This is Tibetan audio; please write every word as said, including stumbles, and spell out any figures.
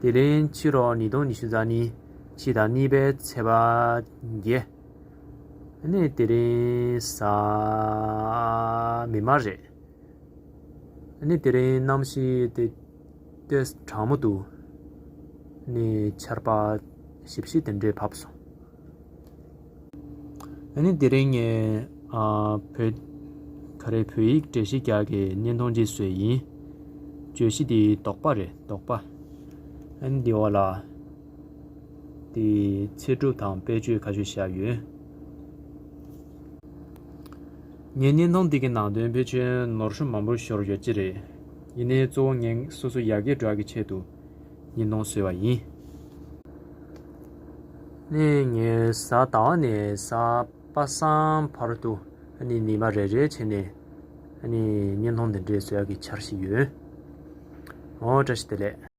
དེ་རིང་ཕྱི་ལོ་ཉིས་སྟོང་ཉི་ཤུ་རྩ་གཉིས་ཕྱི་ཟླ་གཉིས་པའི་ཚེས་པ་བརྒྱད། ཨ་ནི་དེ་རིང་གཟའ་མིག་དམར་རེད། ཨ་ནི་དེ་རིང་གནམ་གཤིས་དེ་ཏོག་ཙམ་གྲང་མོ་འདུག་ཨ་ནི་ཆར་པ་ཞིབ་ཞིབ་དེ་འདྲས་བབས་སོང་། ཨ་ནི་དེ་རིང་ངས་ཨ་བོད་ག་རེ་བོད་ཡིག་འགྲེལ་བཤད་རྒྱག་གི་བརྙན་ཐུང་ཅིག་བཟོས་ཡིན། བརྗོད་གཞི་དེ་དོགས་པ་རེད། དོགས་པ། ཨ་ནི་དེ་འོག་ལ་དེ་ཚེ་སྒྲུབ་དང་དཔེ་བརྗོད་ཁ་ཤས་བཞག་ཡོད། ངའི་བརྙན་ཐུང་འདི་གི་ནང་དོན་ཕལ་ཆེར་ནོར་འཁྲུལ་མང་པོ་ཤོར་ཡོད་ཀྱི་རེད། ཡིན་ནའི་གཙོ་བོ་ངས་སོ་སོ་ཡར་རྒྱས་འགྲོ་ཡག་གི་ཆེད་དུ་བརྙན་ཐུང་བཟོས་པ་ཡིན། ནས་ངས་གཟའ་ཟླ་བ་ནས་གཟའ་པ་སངས་བར་དུ་ཨ་ནི་ཉི་མ་རེ་རེ་བྱས་ནས་ཨ་ནི་བརྙན་ཐུང་འདི་འདྲའི་བཟོ་ཡག་གི་འཆར་གཞི་ཡོད། འོ་བཀྲ་ཤིས་བདེ་ལེགས།